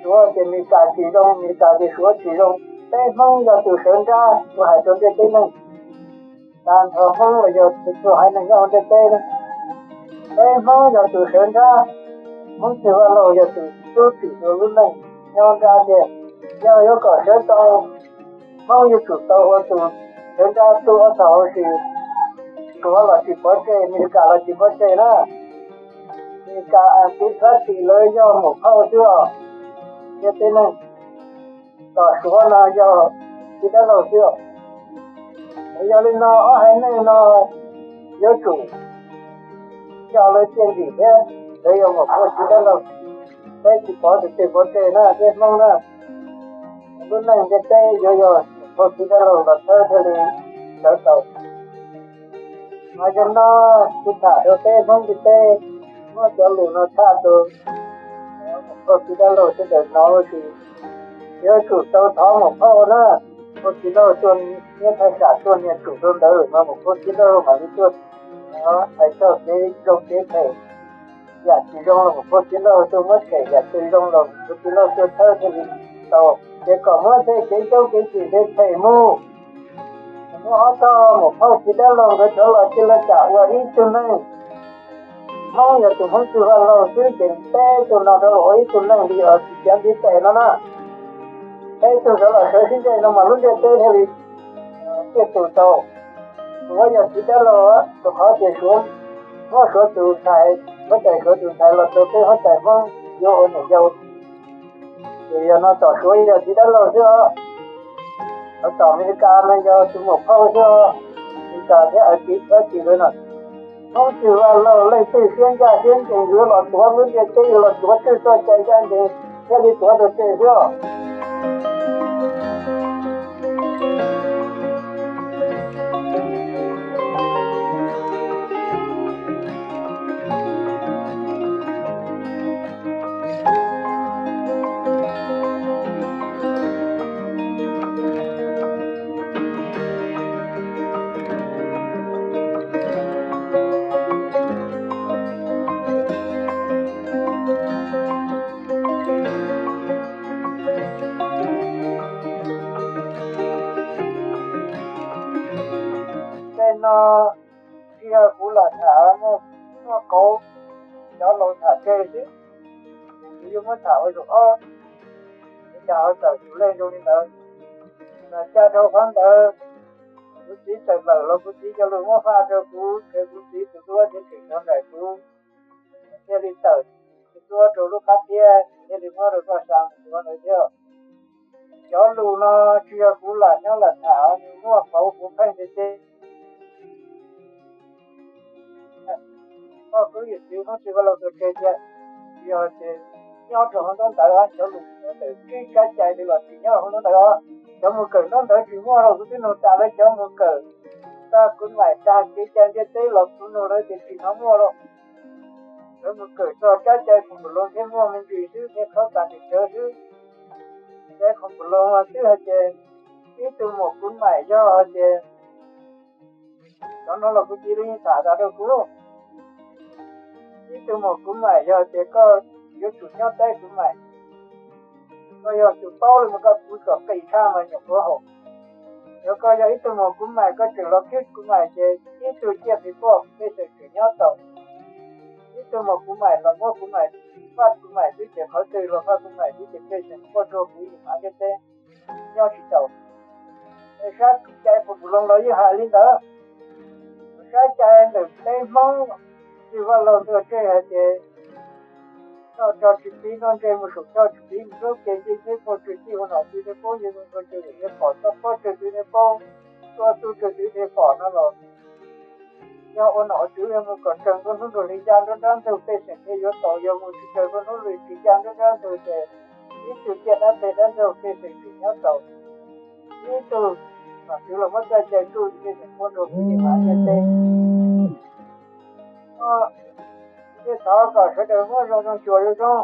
Suav tias Amelikas tsis zoo, Amelikas tias Suav tsis zoo. Peb Hmoob yog tus sawv nrab ua hais rau ntiaj teb neeg, tag nrho Hmoob los yog txhua haiv neeg nyob hauv ntiaj teb ne. Peb Hmoob yog tus sawv nrab, Hmoob Txwj Vaj Laug yog tus tub txim rau lub neej nyob nrab tiag. Yog yuav kom sawv tau, Hmoob yuav tsum tau ua tus sawv nrab tub ob txog hauv, Suav los tsis pov tseg, Amelikas los tsis pov tseg na. Amelikas txiv Fab Kis lawv yog muam phauj xwb os, ntiaj teb neeg, los Suav no yog txiv dab laug xwb os. Yog li no ob haiv neeg no yuav tsum coj lawv txiaj ntsig thiab, lawv yog muam phauj txiv dab laug. Peb tsis pov tus twg pov tseg na, peb Hmoob na. Lub neej ntiaj teb yuav yog muam phauj txiv dab laug los thawb thiaj li sawv tau. Mas yog no kuv tham rau peb Hmoob ntiaj teb, muab cov lus no tshaj rau muam phauj txiv dab laug sawv daws hnov ua si. Yuav tsum tau thov muam phauj na, muam phauj txiv dab laug tuaj, niab thaj sam tuaj nias tsum rau ntawd mas muam phauj txiv dab laug mam li tuaj hais txog kev zoo kev phem. Yam tsis zoo los muam phauj txiv dab laug tuaj muab tshem, yam tsis zoo los muam phauj txiv dab laug tuaj thawb thiaj li tau. Ces kom muab tej kev coob kev cim ntawd tshem mus. Muab ob tog muam phauj txiv dab laug nkawd rov los cia lawv tsam ua ib tug neeg. Hmoob yog tus Hmoob Txwj Vaj Laug xwb ces peb tug no rov los ua ib tug neeg li os, tsis cov ntiv tes no na. Peb tug rov los sawv sib ntsib no mas lub ntiaj teb thiaj li tiaj tus tau. Suav yog txiv dab laug, rau qhov tias Suav muab Suav tus ntxhais, huab tais Suav tus ntxhais los rau peb huab tais Hmoob yuav ua niam yau. Ces yog no tom Suav yog txiv dab laug xwb os. Tom Amelikas mas yog tus muam phauj xwb os. Amelikas thiab Fab Kis lawv no, Hmoob Txwj Vaj Laug leej twg siab ncaj siab ncees yuav los tuav lub ntiaj teb, yuav los tuav twj txoj cai ncaj ncees thiaj li tuav tau tseg xwb os. Tej no tsis yog kuv lam tham, muaj kauv cov laus tham tseg xwb, kuv yuav muab tham ua zaum ob. Ces cas ho tawm tus lej zoo li ntawd, mas cas dhau qhov ntawd, kuv txiv tawm lawm los kuv txiv cov lus muab faj rau kuv, ces kuv txiv tus duab thiaj tseem sawv nraim kuv, thiaj li tawm tus duab rau lub qab thiab, thiaj li muab rau koj xav tus duab ntawd thiab. Cov lus no tsis yog kuv lam nyob lam tham, nws muaj pauv puav pheej tiag tiag. Koj khub yawm txiv Hmoob Txwj Vaj Laug tuaj tseg tiag, yog ces nyob rau hauv ntaub ntawv, cov lus ntawm tsib tsab cai li los tsis nyob hauv ntaub ntawv os. Cov mus kawm ntaub ntawv tsis muaj los kuv twb nug tas lawv cov mus kawm tag khub maim tag kev cai ntiaj teb los kuv nug lawv tias tsis hnov muaj los. Lawv mus kawm txog tsab cai khoom pus loos thiab muaj me ntsis xwb, thiab khaub tas tim cawv xwb. Cai khoom pus loos twb hais tias ib tug muam khub maim yog hais tias, cov no los kuv txiv lawv yeej tham tas rau kuv. Ib tug muam khub maim yog tias koj yuav tsum nyob teb khub maim. Koj yog tus paub li mas koj pw kom qis tshaj mas nyuam qhuav haum. Yog koj yog ib tug muam khub maim koj tseem los khib khub maim ces ib tug ciaj pes poj pej xeem tseem nyob tau. Ib tug muam khub maim los muab khub maim faj khub maim xwb ces qhov twg los faj khub maim xwb ces pej xeem quaj rua kuv ib haiv ntiaj teb nyob tsis tau. Es sab cai khoom pus loos los yeej hais li ntawd. Sab cai ntawm peb Hmoob Txwj Vaj Laug tuaj tseg hais tias noj tso tsis pib, noj ntsej mus saum choj tsis pib, mus lub ke nce ntseb puag tsawg tij ua nom tswv nej paub, nce mus puag tsawg niam nej pom, toj pob tsawg tw nej paub, tua txuj tsawg tw nej pom no los yog ua nom ua tswv yog mus kom raws nruab hnub nruab hli ncaj nruab nrab ntug pej xeem thiaj yuav tau, yog mus tsis raws nruab hnub hli tsis ncaj nruab nrab ntug ces ib tug ciaj dab peg dab ntug pej xeem tsis nyob tau. Ib tug nom tswv los muab txoj cai tsuj pej xeem quaj rua kuv yeej haiv ntiaj teb. Thiaj thov kom sawv daws muab zoo zoo xyuas zoo zoo.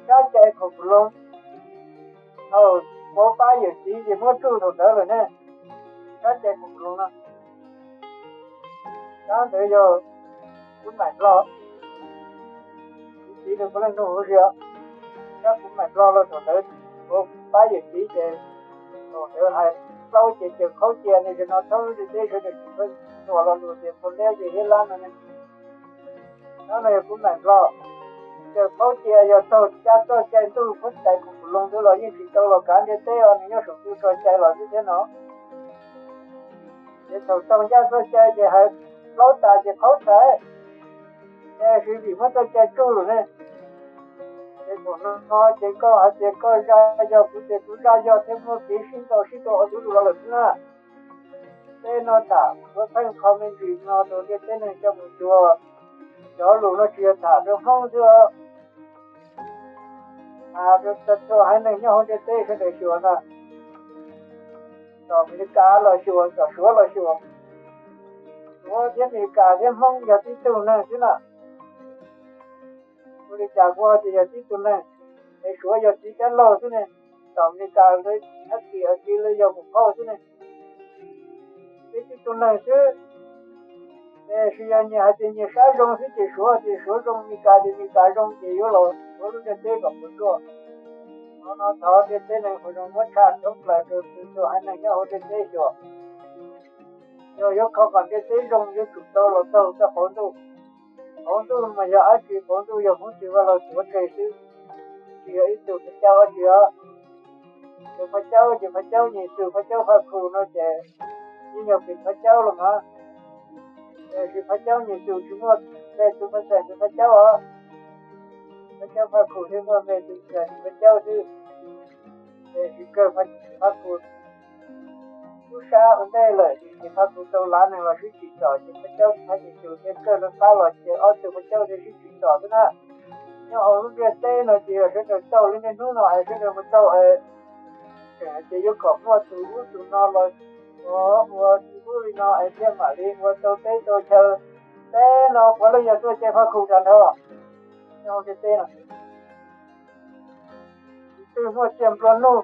Sab cai khoom pus loos thaum pauv pab yawm txiv ces muab tsuj thaum ntawd lawm ne. Sab cai khoom pus loos no, sab ntawd yog khub maim los, kuv txiv nws puav leej nug huv si os. Tab kuv mam nplog los thaum ntawd, kuv pab yawm txiv ces thaum ntawd hais plaub ces caws khaub cia, nim no thoob lub ntiaj teb sawv daws tsis pheej tuam lo lus tias thaum leb ces hiab lab no ne. Hnub no yog kuv mam nplog, caws khaub cia, yog taug caj txoj cai ntuj huab tais kuv loo ntawd los yeej tsis tau los kav ntiaj teb os, nws nyob saum ntuj tso cai los xwb thiab no. Ces thaum taug ncaj txoj cai ces hais plaub tas ces khaub tas, tiam sis vim muab txoj cai tsuj lawm ne. Ces thaum no ces koj hais tias koj zaj yog, kuv tias kuv zaj yog, thiab muaj kev sib ntaus sib tua ua lus los lawm xwb na. Tej no tham kuv pheej qhov me ntsis no rau ntiaj teb neeg coj mus xyuas. Cov lus no tsis yog tham rau Hmoob xwb, tham rau txhua haiv neeg nyob hauv ntiaj teb sawv daws xyuas ntag. Tom Amelikas los xyuas, tom Suav los xyuas. Suav thiab Amelikas thiab Hmoob yog tib tug neeg xwb na. Ua li cas kuv hais tias yog tib tug neeg, es Suav yog txiv cab laug xwb ne, tom Amelikas lawv ab txim ab txiv lawv yog mus phauj xwb ne. Peb tib tug neeg xwb. Tiam sis yog nyias hais tias nyias saib zoo xwb ces Suav tias Suav zoo, Amelikas tias Amelikas zoo ces yuav los Suav lub ntiaj teb kom puas tsuaj. Qhov no thov ntiaj teb neeg ua zoo muab tshaj thoob plaws rau txhua haiv neeg nyob hauv ntiaj teb xyuas. Yog yuav kho kom ntiaj teb zoo yuav tsum tau los taug txoj qauv ntuj. Qauv ntuj mas yog dab tsi? Qauv ntuj yog Hmoob Txwj Vaj Lug tuav tseg xwb, tsis yog ib tug Phaj Caub dab tsi os. Tus Phaj Caub ces Phaj Caub Nyiaj Xus, Phaj Caub Phaj Khum no ces yeej yog pem Phaj Caub los mas. Tiam sis Phaj Caub Nyiaj Xus tsis muaj npe tus Phaj Xeem tus Phaj Caub os. Phaj Caub Phaj Khum thiaj muaj npe tus Phaj Xeem tus Phaj Caub xwb. Tiam sis kawg Phaj Khum lub sab ua ntej lawm ces Phaj Khum tau lav neeg los sib tsim txom ces Phaj Caub Phaj Nyiaj Xus thiaj kawg lawv qab los ces ob tug Phaj Caub thiaj sib tsim txom xwb na. Nyob hauv lub ntiaj teb no ces yog sawv daws taug li niaj hnub no es sawv daws mus taug es, tseem hais tias yuav kom muaj tus ub tus no los ua tus ub li no es thiaj mam li ua tau teb tau chaw. Teb no puav leej yog tuaj cai Phaj Khum tag nrho. Nyob hauv ntiaj teb no, tus twg muaj tsiaj nplua nuj,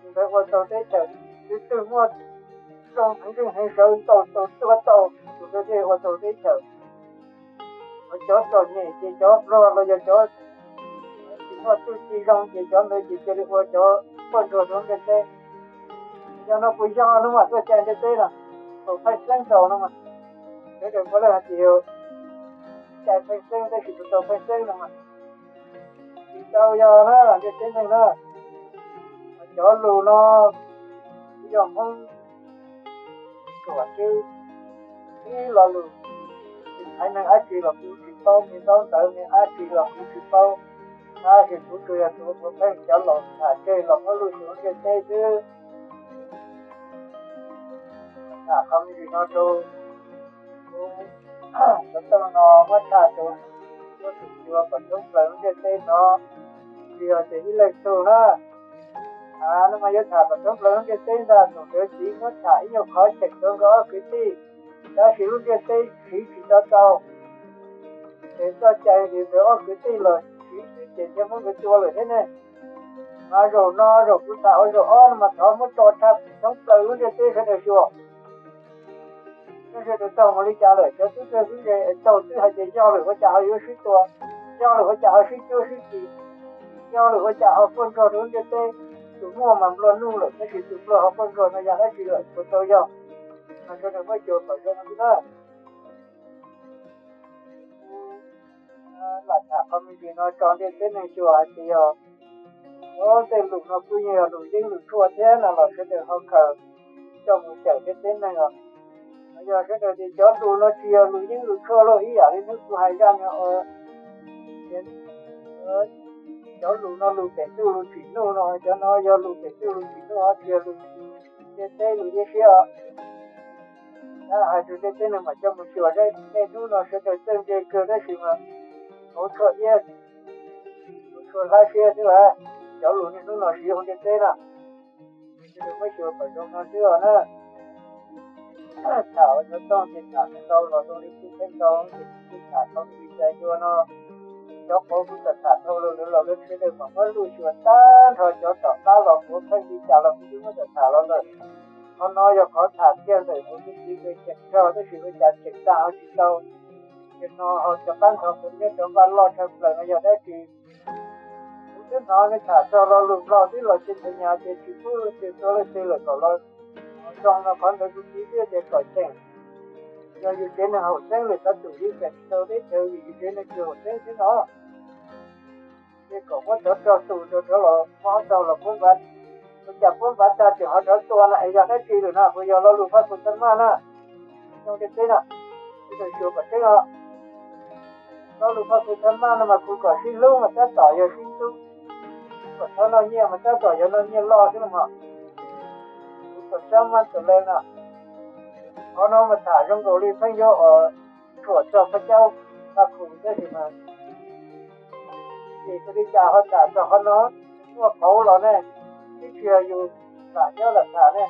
tus ntawd ua tau teb chaws. Tus twg muaj zoo heev zeej heev sawv ntaus tau tua tau, tus ntawd thiaj ua tau teb chaws. Cov txom nyem ces cov pluag los yog cov tsis muaj txuj ci zoo ces cov ntawd ces cia li ua cov quaj ntsuag rau ntiaj teb. Yog no puas yog no mas tuaj cai ntiaj teb no, thaum Pheej Xeeb tau no mas, sawv daws puav leej hais tias yog cai Pheej Xeeb tab sis tus tau Pheej Xeeb no mas tsis tau yog na ntiaj teb neeg na. Cov lus no yog Hmoob ruam xwb. Ib lo lus, haiv neeg dab tsi los kuv tsis paub, me ntaub ntawv me dab tsi los kuv tsis paub, tab sis kuv tsuas yog tus ua pheej cov laus tham tseg los muab lub xyuas ntiaj teb xwb. Tham qhov me ntsis no rau kuv xov tooj no muab tshaj rau muab tus xyuas kom thoob plaws lub ntiaj teb no, tsis yog tias ib leej tug na. A, no mas yuav tham kom thoob plaws lub ntiaj teb ntag, thaum ntawd txiv muab tham ib nyuag qhov cheem rau nkawd ob kwv tij, tab sis lub ntiaj teb siv tsis tau tau. Ces txoj cai li ntawd ob kwv tij los siv xwb ces thiaj muab nkawd tua lawm thiab ne. Mas zaum no zaum kuv tham ua zaum ob no mas thov muab tso tshaj thoob plaws lub ntiaj teb sawv daws xyuas. Nyob sawv daws taug mus li cas lawm, cov tub txawg tub ntse es taug twb hais tias yog lawm ua cas ho yuav sib tua, yog lawm ua cas ho sib cuab sib ci, yog lawm ua cas ho quaj nrog rau lub ntiaj teb. Tus muaj mas nplua nuj lawm tab sis tus pluag ho quaj nrog no yog dab tsi lawm puas tau yog? Mas sawv daws muab xyuas kom zoo xwb na. Lam tham qhov me ntsis no tso ntiaj teb neeg xyuas hais tias yog, o, tej lus no kuj yeej yog lus yeeb lus tshuaj thiab no los sawv daws ho khaws coj mus cawm ntiaj teb neeg os. Yog sawv daws tias cov lus no tsis yog lus yeeb lus tshuaj los ib yam li hnub kuv hais zaj no, cov lus no lus pem ntuj lus tsim nuj no, cov no yog lus pem ntuj lus tsim nuj os, tsis yog lus ntiaj teb lus iab siab os. Hais rau ntiaj teb neeg mam coj mus xyuas, niaj hnub no sawv daws txawj ntse kawg tab sis mas hauv tshuaj iab, hauv tshuaj hlab siab xwb lawm. Cov lus niaj hnub no siv hauv ntiaj teb na, sawv daws muab xyuas kom zoo no xwb os na. Tham ua xov tooj ces tham tau los zoo li kuj pheej tau, ces kuv tham tau li cas yuav no. Cov qauv kuv txawm tham dhau los lawm los lawv sawv daws mam muab luj xyuas tag nrho, cov tom qab los kuv pheej li cas los kuv twb muab txawm tham los lawm. Qhov no yog qhov tham kiag ntawm kuv tus txiv kws cheem nrog tab sis ua cas cheem tag ho tsis tau. Ces no ho cov qab nthos kuv nyob cov vaj loj tshaj plaws no yog dab tsi? Kuv Twb hnov nws tham txog lo lus Nplog twb los tsis ntshai nyas ces tsis pub leej twg tua leej twg lawm kom los zoo no. Qhov ntawd kuv txiv thiaj tias kom cheem, yog yus tsev neeg haum xeeb lawm xav tum yus tseem tsis tau teb chaws vim yus tsev neeg tsis haum xeeb xwb no. Ces kom muab cov rog tus rau rov los mob tau los puab npav, ua cas puab npav tag tseem ho rov tua no es yog dab tsi lawm no? Puas yog lo lus phaj phu thaj maj na? Nyob ntiaj teb no, sawv daws xyuas kom tseeb os. Lo lus phaj phu thaj maj no mas kuv kom sib hlub mas tab tom yog sib hlub, kom txhob noj nyiaj mas tab tom yog noj nyiaj loj xwb los mas. Kuv kom sab maj tawm leej no, qhov no mas tham zoo nkaus li pheej yuav uas tshuam txog paj caub paj khum tab sis mas vim ua li cas ho tham txog qhov no, muaj qauv los ne, twb tsis yog yus lam nyob lam tham ne.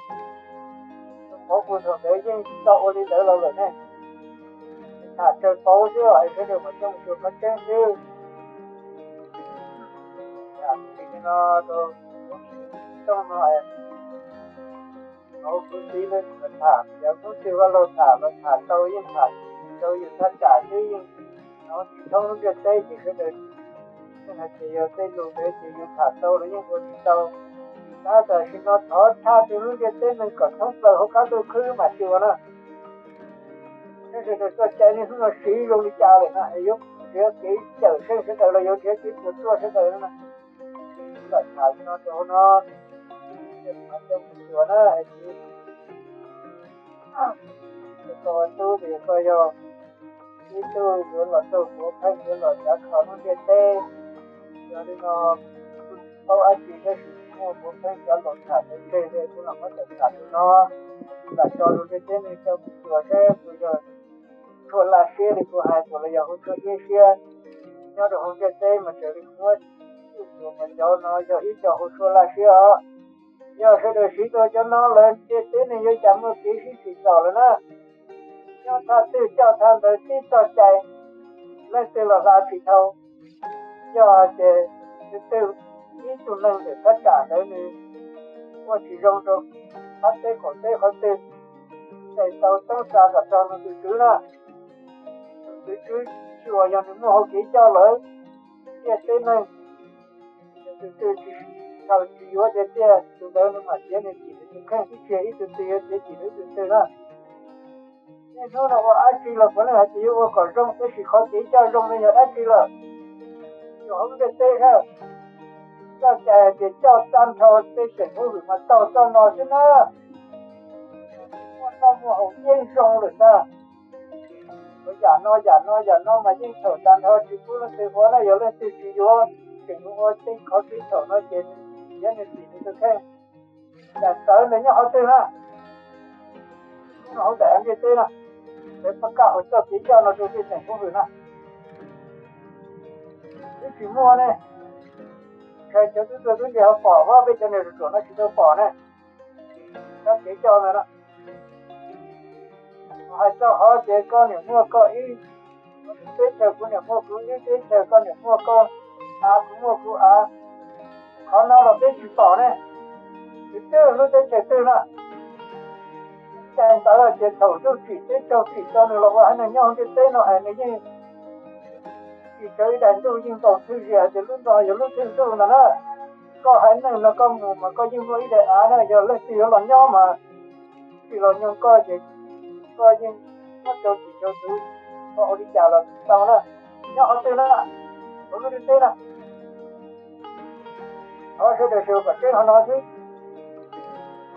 Qauv puag thaum ntawd yeej tau ua li ntawd los lawm ne. Tham raws qauv xwb es sawv daws mas coj mus xyuas qhov tseeb xwb. Li no rau tooj no, qauv kwv tij lawv tham, cov hnub twg vaj laug tham los tham tau yeej tham rau yus thaj tsam xwb, yeej hnov tsis thoob lub ntiaj teb ces sawv daws yeej hais tias yog tej lus ntawd ces yus tham tau los yeej ua tsis tau. Tab tam sim no thov tshaj rau lub ntiaj teb neeg kom thoob plaws hauv qab ntuj khwb mam xyuas na. Sawv daws txoj cai niaj hnub no siv zoo li cas lawm no es yuav nrhiav kev cawm seej sawv daws los yuav nrhiav kev puas tsuaj sawv daws no. Lam tham li no rau hauv no, coj mus xyuas na. Koj ua tub ces koj yog ib tug yuav los taug puav pheej yuav los cav kho lub ntiaj teb. Yog li no, paub dab tsi tab sis muaj puav pheej cov lus tham ntawd tseg li kuv los muab tawm tham rau no, lam tso rau ntiaj teb neeg coj mus xyuas seb puas yog hu tshuaj laj siab li kuv hais puas los yog hu tshuaj iab siab. Nyob rau hauv ntiaj teb mas raws li kuv muab xyuas mas cov no yog ib co hu tshuaj laj siab os. Yog sawv daws siv dua cov no lawm ntiaj teb neeg yuav cas muaj kev sib tsim txom lawm na. Nyob thaj twg coj thaj ntawd, tib txoj cai leej twg los hla tsis dhau. Yog hais tias tus twg, ib tug neeg ntawm thaj tsam ntawd nws ua tsis zoo rau qhov teb qaum teb qhov twg, ces tau toob tsa kom txog nws tus tswv na. Tus tswv tsis ua, yog nws muaj hau kev coj lawm, ntiaj teb neeg tus twg tsis khaws tsis yuav tiag tiag, tus ntawd nws mam tiav nws tim nws tus kheej, ib txhia ib tug twg yuav tiav tim nws ib tug twg na. Niaj hnub no ua dab tsi los puav leej hais tias yuav ua kom zoo, tab sis qhov kev coj zoo no yog dab tsi lawm? Yog hauv ntiaj teb na, txoj cai hais tias coj tag nrho tej xeem huab hwm mas taug txoj no xwb na. Muaj noj muaj haus yeej zoo lawm ntag. Ua yam no yam no yam no mas yeej txhaum tag nrho, tsis pub leej twg ua na. Yog leej twg tsis yuav, tseem ua tej qhov kev txhaum no ces tiav nws tim nws tus kheej. Daim tawv ntawd nyob qhov twg na? Nyob hauv daim av ntiaj teb na. Lawv pab kaj ua txoj kev coj no rau tej xeem huab hwm na. Twb tsis muaj ne. Ntshai cov tub tuag tub ntse ho pom, peb cov niag ruam ruam no tsis tau pom ne. Txoj kev coj ntawd na, hais txog qhov tias koj niam muaj koj ib teb chaws, kuv niam muaj kuv ib teb chaws, koj niam muaj koj av, kuv muaj kuv av, qhov no los peb tsis pom ne. Tus twg lub teb chaws twg na? Cai ntawd tias thaum ntuj tsim teb raug tsim tso nws los ua haiv neeg nyob hauv ntiaj teb no es nws yeej tsim tso ib daim ntuj yeej ntaus thwj zi hais tias lub no yog lub thwj ntuj ntag na. Koj haiv neeg no koj mus mas koj yeej muaj ib daim av na, yog leej twg yuav los nyob mas tsis los nyoog koj ces koj yeej muab rau tsis rau tus, koj ua li cas los tau na. Nyob qhov twg na? Hauv lub ntiaj teb na. Thov sawv daws xyuas kom tseeb qhov no xwb.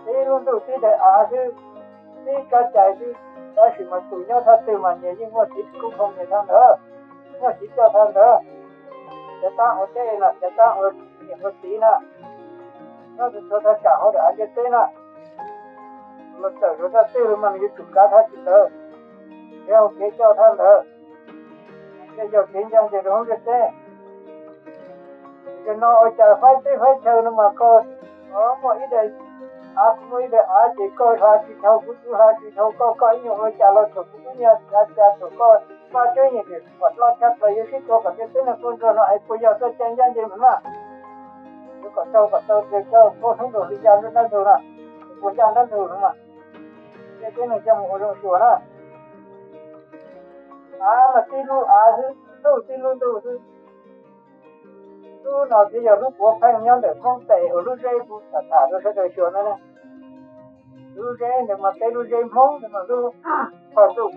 Tib lub ntuj tib daim av xwb, tib tsab cai xwb, tab sis mas tus nyob thaj twg mas nyias yeej muaj txiv kub qhov nyias thaj ntawd, muaj txiv coj thaj ntawd. Cov tab ua teb na, cov tab ua niam ua txiv na, nyob txhua thaj tsam hauv daim av ntiaj teb na, los tawm rau thaj twg los mas nws yuav tsum kav thaj tsis ntawd, thiab ua kev coj thaj ntawd, thiaj yog kev ncaj ncees rau hauv ntiaj teb. Zaum no ua cas faib teb faib chaw no mas koj muaj ib daim av, kuv muaj ib daim av, ces koj hla tsis dhau kuv, kuv hla tsis dhau koj, koj ib nyuag ua cas los thaum kuv tub nyiag hla cas thaum koj pab tseeb yeej kom loj tshaj plaws yuav sib tua kom ntiaj teb neeg tuaj nrog no es puas yog txoj cai ncaj ncees mas mas. Yuav kom tau kom tau ces koj tuaj hnub nkaus li ncaj nrab ntug na, puas ncaj nrab ntug no mas. Ntiaj teb neeg coj mus ua zoo xyuas na. Av mas tib lub av xwb, ntuj tib lub ntuj xwb. Lub no thiaj yog lub puav pheej nyob ntawm Hmoob tes uas lub zeb kuv tham tham rau sawv daws xyuas no ne. Lub zeb ntawd mas peb lub zeb Hmoob ntawd mas lub qhov ntuj,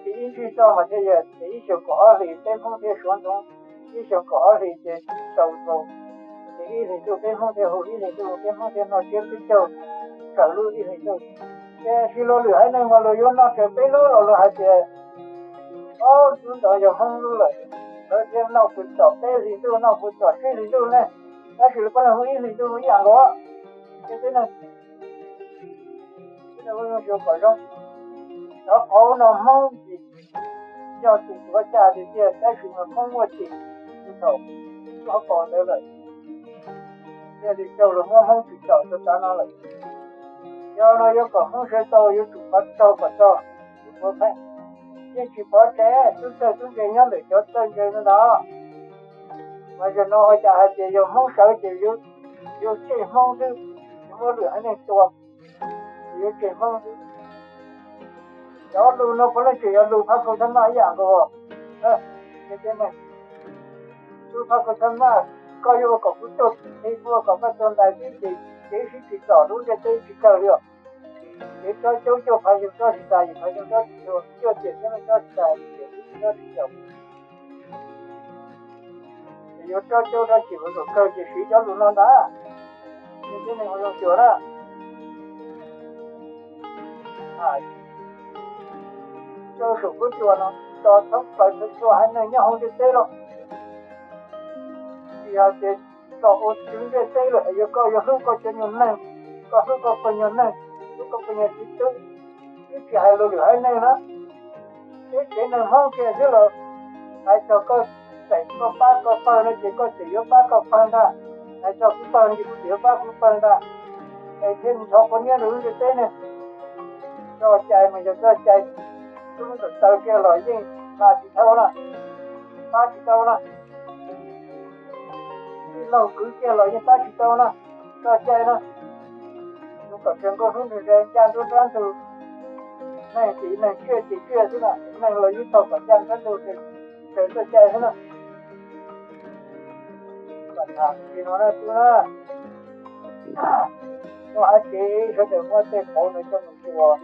ces ib ntsig toj mas thiaj yog ces ib xyoos kaum ob hlis peb Hmoob thiaj suav ntxoov, ib xyoos kaum ob hlis ces tau nkaus, ces ib hlis ntuj peb Hmoob thiaj hu, ib hlis ntuj peb Hmoob thiaj noj tsiab peb caug raws lub ib hlis ntuj. Tiam sis luag lwm haiv neeg mas luag yuav noj raws peb lub los luag hais tias, ob lub ntawd yog Hmoob lub lawm, lawv thiaj noj puas txog peb hlis ntuj, noj puas txog tsib hlis ntuj ne, tab sis lawv peb leeg hu ib hlis ntuj ib yam nkaus. Ces tib neeg, tib neeg ua zoo xyuas kom zoo, cov qauv no Hmoob tsis yog tus tuav caj tiag tiag, tab sis mas Hmoob muaj txim thaum lub hauv paus ntawd lawm, thiaj li raug luag muab Hmoob tsim txom rau tav no lawm. Yog no yuav kom Hmoob sawv tau yuav tsum pov raug kom txog tus tuav pheej, yeej tsis pov tseg tub txawj tub ntse nyob ntawm cov txawj ntse no ntag. Mas zaum no ua cas hais tias yog Hmoob sawv ces yuav tseg Hmoob xwb, yuav muab lwm haiv neeg tua, ces yuav tseg Hmoob xwb. Cov lus no puav leej tseem yog lus phaj khaum thab maj ib yam nkaus. Lus phaj khaum thab maj, koj yuav ua kom kuv tuag tib, kuv ua kom koj tuag ntais tib, ces kev sib tsim txom lub ntiaj teb tsis kawg li os. Kev tsob caub cuaj phav xyoo tsob tsis tas, yim phav xyoo tsob tsis tuag, cuaj tiam thiab leej tsob tsis tas, yim tiam thiab leej tsob tsis caum. Ces yuav tsob caub tsob tsis ua kom kawg ces siv cov lus no ntag. Ces tib neeg ua zoo xyuas na, rau saum huab cua no, tso thoob plaws txhua txhua haiv neeg nyob hauv ntiaj teb los, tsis hais tias txog ua tswv ntiaj teb lawm, yog koj yuav hlub koj cov nyuag neeg, koj hlub koj pawg nyuag neeg, hlub koj pawg nyuag txiv tub, twb tsis hais luag lwm haiv neeg na, tib tsev neeg Hmoob kiag xwb los, hais txog koj tseem koj pab koj pawg no ces koj tseem yuav pab koj pawg ntag, hais txog kuv pawg no ces kuv tseem yuav pab kuv pawg ntag. Es thiaj ntxhov quav niab rau lub ntiaj teb ne. Txoj cai mas yog txoj cai, lub ntawm taw kiag los yeej pab tsis tau na, pab tsis tau na. Tij laug kwv kiag los yeej pab tsis tau na. Txoj cai na, yuav kom raws nkauj hnub ntseg ncaj nruab nrab ntug, neeg ces neeg tsiaj ces tsiaj xwb na, neeg los yeej tau kom ncaj nruab ntug, raws txoj cai xwb na. Tham li no na tub na, muaj dab tsi sawv daws muab tej qauv no coj mus xyuas,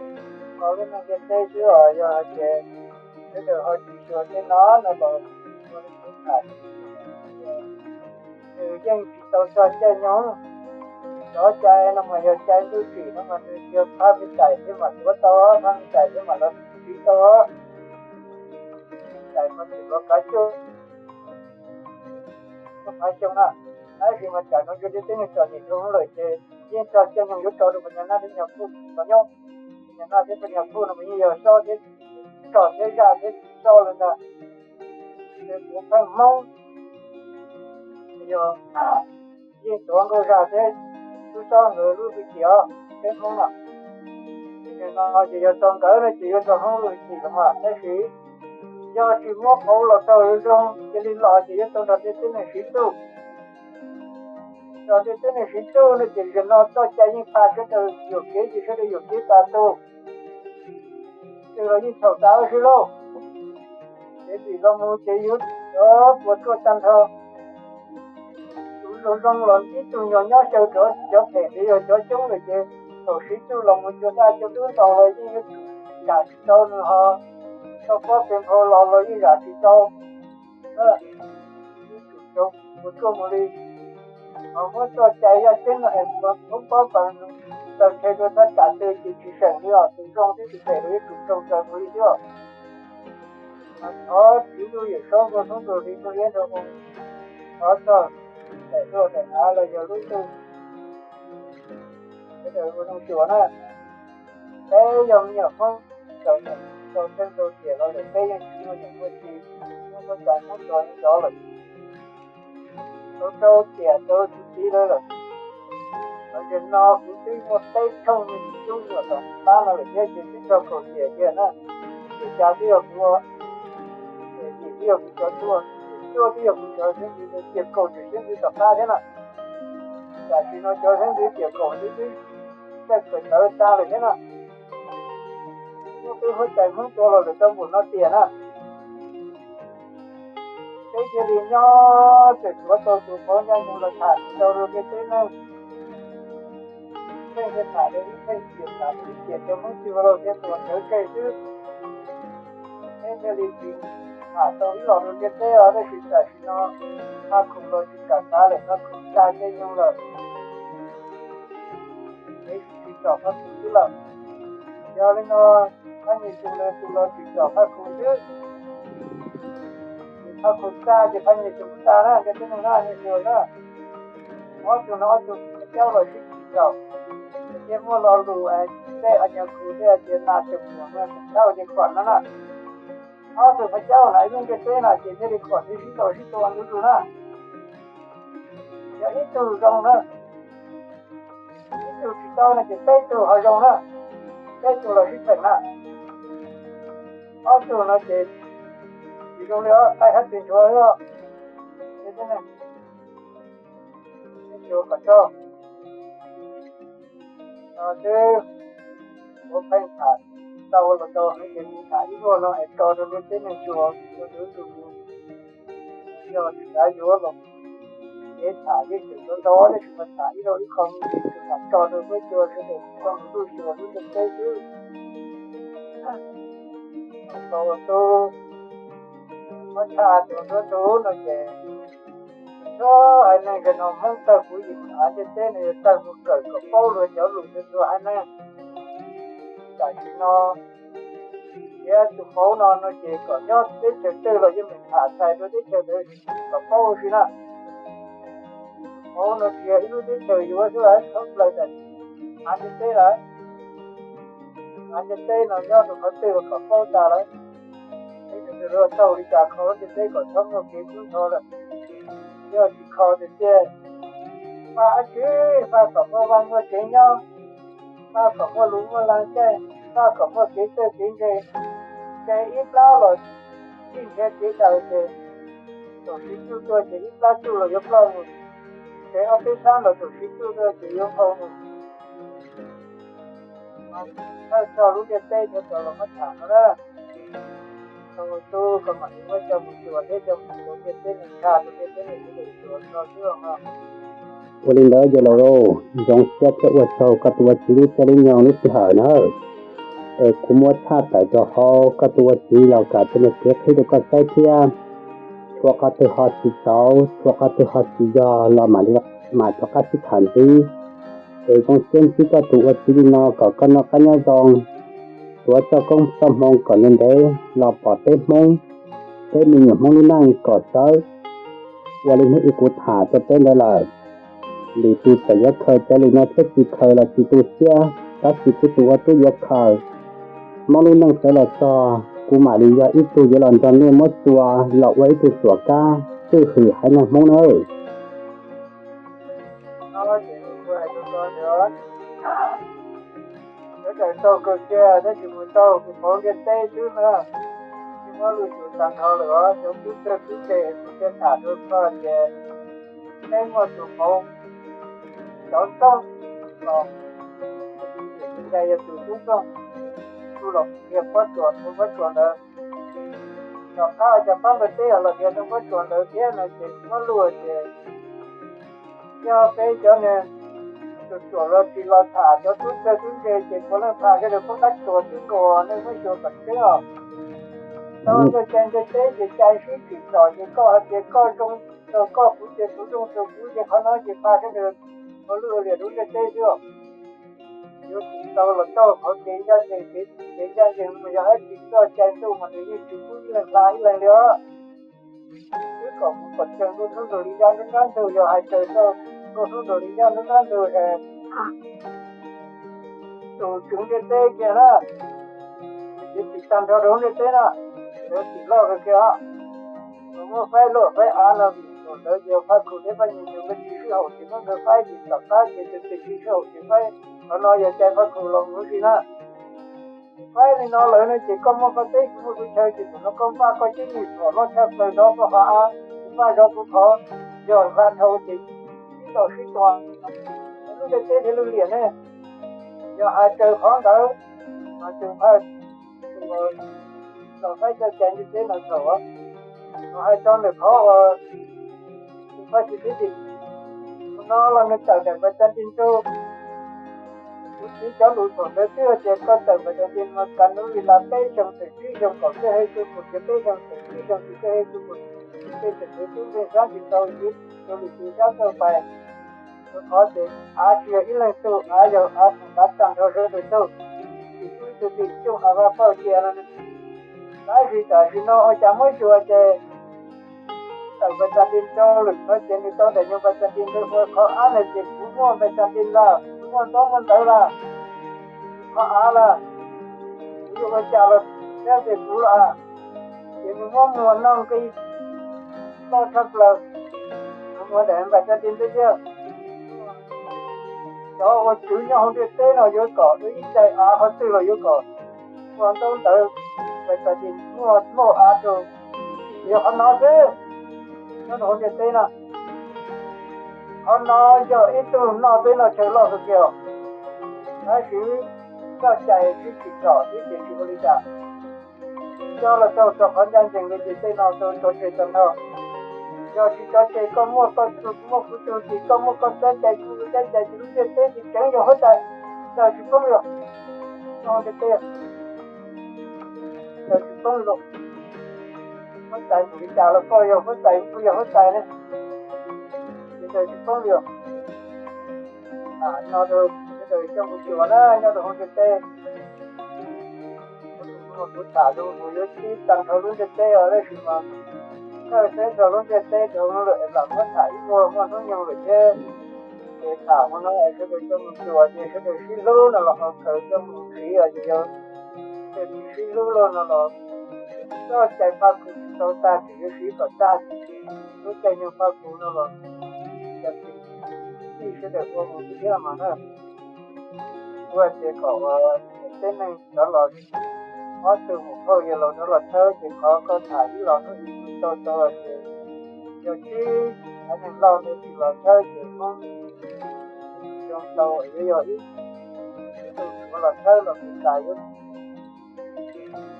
qauv lub neej ntiaj teb xwb os, yog hais tias sawv daws ho tsis xyuas tej no no los ua li kuv tham, nws yeej tsis tau txog caij nyoog. Cov cai no mas yog cai ntuj tsim no mas nws yog phab me tais thiab mam tuav tau, phab me tais thiab mam los siv tau. Tais mas tseem los kav cuaj phav xyoo na, tab sis mas tsam no ntshe tej tib neeg txom nyem dhau lawm ces yeej txog caij nyoog yuav tso rau puas nyuag nab thiab nyuag phuj los nyob. Puas nyuag nab thiab puas nyuag phuj no mas yeej yog xob thiab, tso thiab zaj thiab tub xob lawm ntag. Ces kuv pheej Hmoob yog yeej tuav nkauj zaj thiab tub xob nkawd lub hwj chim os, peb Hmoob no. Ces no ces yog txog nkawd no ces yuav txog Hmoob lub hwj chim los mas, tab sis yog tsis muab qauv los tau zoo cia li los ces yuav tau nrog tej tib neeg siv txuj. Nrog tej tib neeg siv txuj no ces zaum no txoj cai yeej pha sawv daws yuam kev ces sawv daws yuam kev tas tus. Ces los yeej txhaum tas ua si lauj. Ces vim los mus ces yuav puas tsuaj tag nrho. Tus zoo zoo los ib tug nyuag nyob xyaw rov, cov phem ces yog cov coob lawm ces thaum siv txuj los mus cua daj cua dub ntau los yeej yuav zam tsis tau nws ho, tau pob pes nphau los los yeej zam tsis tau. Yuav tsum raug puas tsuaj mus li. Ho muab txoj cai yaj ceeb no es thoob pob pas taw rhe rau thaj tsam twg ces tsis seem li os, tus zoo thiab tus phem los yuav tsum raug raws mus li thiab. Thov Tswv Ntuj Yawm Saub Nkauj Hnub Ntuj Hli Ntuj Iab Nraug Moo, thov txog daim duaj daim av los yog lub ntuj, sawv daws ua zoo xyuas na. Peb yog me nyuam Hmoob, txawm tau txeeb tau tiam los lawm peb yeej tsis muaj niam muaj txiv, muaj muaj tais muab tso li ntawd lawm. Tau rau tiam rau tus txiv lawv lawm. Los ces no kuv twb muaj peb tshooj me nyuam cub nyuam tom qab no lawm thiab ces twb txog kaum tiam tiag na. Tiam xya twb yog kuv, tiam yim twb yog kuv cov tuaj, tiam cuaj twb yog kuv cov xeeb ntxwv, tiam kaum tseem xeeb ntxwv tom qab thiab na. Tam sim no cov xeeb ntxwv tiam kaum ntawd twb txawj kawm ntawv tag lawm thiab na. Muaj twb huab tais Hmoob tua los lawm tau npaum no tiam na. Peb thiaj li nyob tseem tshuav tau tus qauv nyob mus los tham tsis tau rau ntiaj teb neeg. Pheej thiaj tham rau ib pheej, tham rau ib tiam rau Hmoob Txwj Laug thiab tus Ntawv Tseg xwb. Peb thiaj li tsis tham tau ib los rau ntiaj teb os, tab sis tam sim no Phaj Khoom los tsis kam xav lawm, Phaj Khoom tag caij nyoog lawm. Peb tsis tsom Phaj Khoom xwb lawm. Yog li no, Phaj Nyij Xyooj nws tus los tsis tsom Phaj Khoom xwb. Phaj Khoom tag ces Phaj Nyij Xyooj tag na, ntiaj teb neeg na, Nyij Xyooj na. Ob tug no ob tug Phaj Caub los sib tsis txaus, thiaj muaj lo lus tej a nyuag khu thiaj tias nas tseem muag no tseem thauj ces khuam no na. Ob tug Phaj Caub na ib lub ntiaj teb no ces thiaj li khuam thiaj sib ntaus sib tua ntu zus na. Yog ib tug zoo na, ib tug tsis tau no ces peb tug ho zoo na, peb tug los sib txeem na. Ob tug no ces tsis zoo li os, qaij hab tsis ntsuav li os. Xyuas kom tso, no xwb. Kuv pheej tham tau los tau heev ces mus tham ib vuag no es tso rau ntiaj teb neeg tsuas ua tus tus mus. Yog tsis xav yuav los kev tham yeej tseem ntau ntau, tab sis mas tham ib zaug ib qho me ntsis tso rau peb cov sawv daws tau mus ntuj xyuas lub ntiaj teb xwb. Thaum tus muab tshaj tus nruab tub no ces txhua haiv neeg zaum no Hmoob tawg kuv yim av ntiaj teb no yuav tawg mus kawm kom paub luag cov lus tus tus haiv neeg. Tam sim no thiab tus qauv no no ces kom nyob teb chaws twg los yeej meem tham txhais rau teb chaws ntawd kom paub ua si na. Tus qauv no tsis yog ib lub teb chaws yuav xwb lawm, txhob plaws tam av ntiaj teb lawm. Av ntiaj teb no nyob rau qhov twg los kom paub tas lawm. Peb yuav tau li cas kho lub ntiaj teb kom txhob muaj kev kub ntxhov lawm. Yog tsis kho tiag tiag, faj dab tsi, faj kom muaj vaj muaj tsev nyob, faj kom muaj lus muaj laj caij, faj kom muaj kev txawj kev ntse, ces ib plab los txij nrhiav kev daws ces txaus siv tsuj tuaj ces ib plab tsuj los yuav ploj mus, ces ob peb sab los txaus siv tsuj tuaj ces yuav nphau mus. Thawj txog lub ntiaj teb nyob rau los muab tham no na. Thaum tus kom mam li muab coj mus xyuas thiab coj mus xyuas ntiaj teb neeg tshaj rau ntiaj teb neeg sawv daws xyuas tso xwb os. Ua li ntawd yawg laus, zoo siab thiab ua tsaug koj tus ua txiv lub caij lub nyoog lub sij hawm na. Es kuv muab tshaj tawm rau hauv koj tus ua txiv los kom tus niag kev qhib rau koj saib thiab. Tshuav qhov twg ho tsis txaus, tshuav qhov twg ho tsis yog los mam li mam rov qab sib tham ntxiv. Es zoo siab ntsib koj tus ua txiv li no kom koj noj qab nyob zoo, tuav txoj koob txoj hmoo kom ntev ntev los pom peb Hmoob, peb me nyuam Hmoob lub neej kom sawv. Ua li hnub ib kuv tham rau peb ntawd lawm, lwm tus txawm yuav khaws cov lus no thiab tsis khaws los tsis tu siab, tab sis kuv tus ua tub yuav khaws. Hmoob lub neej sawv los txog, kuv mam li yog ib tug yuav los nrog nej muab txua los ua ib tug tuam kab tswj hwm haiv neeg Hmoob nawb. Sawv daws tau kawg kiag tab sis mus tau kuv qauv ntiaj teb xwb na. Tsis muab lus xyuas tag nrho lawm os, cov tub txawj tub ntse kuv thiaj tham rau koj tias peb muaj tus qauv cov ntxooj los, tus ntse yog tus tub ntxooj, tus los qhia pob tsuas rau pob tsuas ntawd. Tom qab cov qab npawg teb los qhia rau pob tsuas ntawd thiab no ces muab luag ces yog peb cov niag tsuas tsuas los tsis los tham cov tub txawj tub ntse ces puav leej phaj sawv daws poob qab tsuas xwb nkaus, nej muab xyuas kom tseeb os. Tau koj cai ntiaj teb ces cai sib tsim txom ces koj hais tias koj zoo rau koj, kuv tias kuv zoo rau kuv ces qhov no ces phaj sawv daws ua lwj ua liam rau ntiaj teb xwb. Yuav tsis tau los txog qhov kev ncaj ncees, kev kev ncaj ncees mas yog dab tsi txoj cai ntuj mas nws yeej tsis pub ib leeg hla ib leeg li os. Twb kom mus kom tsees ntuj hnub nkaus li yaj nruab nrab ntug, yog hais raws txoj ntuj hnub nkaus li yaj nruab nrab ntug es tus tswv ntiaj teb kiag na, yuav tsim tag nrho rau lub ntiaj teb na, yuav tsim loj kawg kiag os. Mus muab faib luaj faib av no vim thaum ntawd ces Phaj Khoom thiab Phaj Nyij Xyooj nkawd tsis sib haum ces muab nkawd faib ces tom qab ces tus twg tsis sib haum ces faib. Qhov no yog cai Phaj Khoom los mus ua si na. Faib li no lawm no ces koj muaj koj teb kuv muaj kuv chaw ces thaum no koj npaj koj ceeb tsam loj tshaj plaws zov koj qhov av, kuv npaj zov kuv qhov, yog hla dhau ces sib ntaus sib tua. Lub ntiaj teb thiaj li liam ne. Yog hais raws qhov ntawd mas tus Phaj Khoom los faib coj cai ntiaj teb no thaum Hais txog ntawm qhov uas Fab Kis Fib Tis no los nws tawm daim npais txas nti rau, kuv txiv cov lus thaum ntawd twb tias koj tawm npais txas nti mas kav nub li las peb xyoos tawm tsib xyoos kom koj he tu kum, ces peb xyoos tawm tsib xyoos ces koj he tu kum, tej txawm tus tub nkeeg sab tsis tau, rau lwm tus sab txawj pais. Rau qhov ces av tsis yog ib leeg tug, av yog av khoom av tag nrho sawv daws tug, tsis pub ib tug twg coj av vaj pawj cia no. Tab sis tam sim no ua cas muab xyuas ces tawm npais txas nti rau lwm no ces nws tau daim nyuag npais txas nti ntawd ua qhov av no ces kuv muaj npais txas nti lawm, kuv muaj ntaub muaj ntawv lawm, qhov av lawm, kuv yuav ua cas los thiab ces kuv los, ces nws muab muag noj nqi loj tshaj plaws, nws muag daim npais txas nti ntawd thiab. Cov uas tswv nyob hauv ntiaj teb no yuav kom ib daim av qhov twg los yuav kom muaj ntaub ntawv, npais txas nti, muaj muaj av rau, yog qhov no xwb. Nyob rau hauv ntiaj teb no, qhov no yog ib tug noj peb noj chaw loj kawg kiag, tab sis txoj cai tsis tsim txom xwb ces tsis ua li cas. Coj los txog rau qhov ncaj ncees li ces tej no tau tso tseg tag nrho. Yog tsis tso tseg koj muaj koj tug, kuv muaj kuv tug, ces koj muaj koj txoj cai kuv kuv txoj cai ces lub ntiaj teb ces tseem yog huab tais, daws tsis poob li. Ntiaj teb daws tsis poob li. Huab tais mus li cas los koj yog huab tais, kuv yog huab tais ne, ces daws tsis poob li. No rau sawv daws coj mus xyuas na nyob rau hauv ntiaj teb. Kuv tham zoo mus yuav txhij tag nrho lub ntiaj teb os, tab sis mas thawj teb nrho lub ntiaj teb rau lawm es lam muab tham ib muag muaj hnub nyoog lawm thiab. Ces tham mus no es sawv daws coj mus xyuas ces sawv daws sib hlub no los ho kawg coj mus siv os, ces yog sawv daws tsis sib hlub los no los txoj cai phaj khuv tsis tau tag, tseem yuav siv kom tag. Lub caij nyoog phaj khuv no los yog tij sawv daws ua mus thiab mas na. Ua ces kom tib neeg rov los, ob tug mus phauj yawg laus rov los thawb ces qhov koj tham ib los hnub ib tau tau los ces yog tib thav neeg loj ntawd tsis los thawb ces Hmoob zoo tau yuav yog ib tug Suav los thawb los Meskas yuav,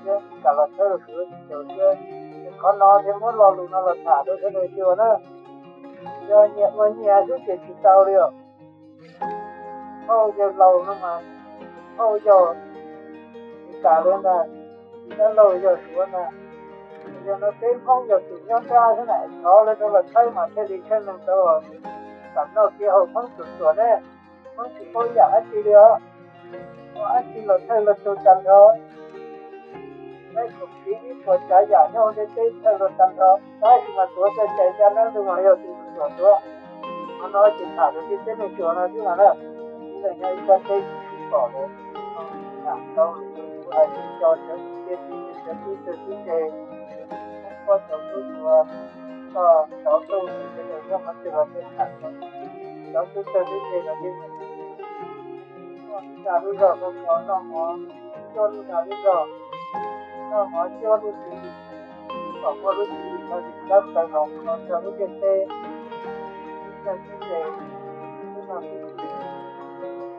thiab Meskas los thawb los Suav tsis caum thiab. Ces qhov no thiaj muab lo lus no los tham rau sawv daws xyuas na. Yog nyias ua nyias xwb ces tsis tau li os. Phauj yawg laus no mas, phauj yog Meskas lawm ntag, dab laug yog Suav ntag. Yog no peb Hmoob yog tus nyob nrab xwb na, thov lawv rov los thawb mas thiaj li tsheej neeg tau, tam noj kev haus Hmoob tsuam tsuam ne, Hmoob tsis paub yam dab tsi li os. Muaj dab tsi los thawj los tug tag nrho. Peb khoom siv ib puas tsav yam nyob hauv ntiaj teb thawj los tag nrho, tab sis mas tuav txoj cai cab nab ntug mas yog tus tsuam tuav. Qhov no ces tham rau tib teb neeg tsuas no xwb mas na. Ib leeg nyob ib sab teb tsis pom lawm, tham tau lwm tus hais tsis tso sawv tib teb tib teb sawv tib tug tib ntseg, pob cov tub tsuas, toj cov tub sawv daws nyob qhov twg los tej tham, cov tub txawg tub ntseg los yeej muaj lub dag lub zog, noj mov cuab lub dag lub zog, noj mov cuab lub tswv yim, kom muaj lub tswv yim no tsis txhob plaws los kho rau lub ntiaj teb, lub txawg lub ntseg, lub no lub tswv yim,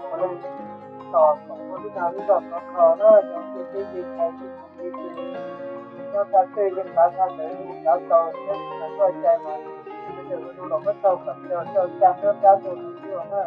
ua leej tos kom muaj lub dag lub zog khov kho na, cov ntiaj teb yeej hais yeej hais yeej hais, nyob tag tej yeej kav tag ntawd yeej kav tau, tab sis mas txoj cai mas sawv daws ua zoo los muab txaug kom txog txoj cai nruab nrab tuaj mus xwb na.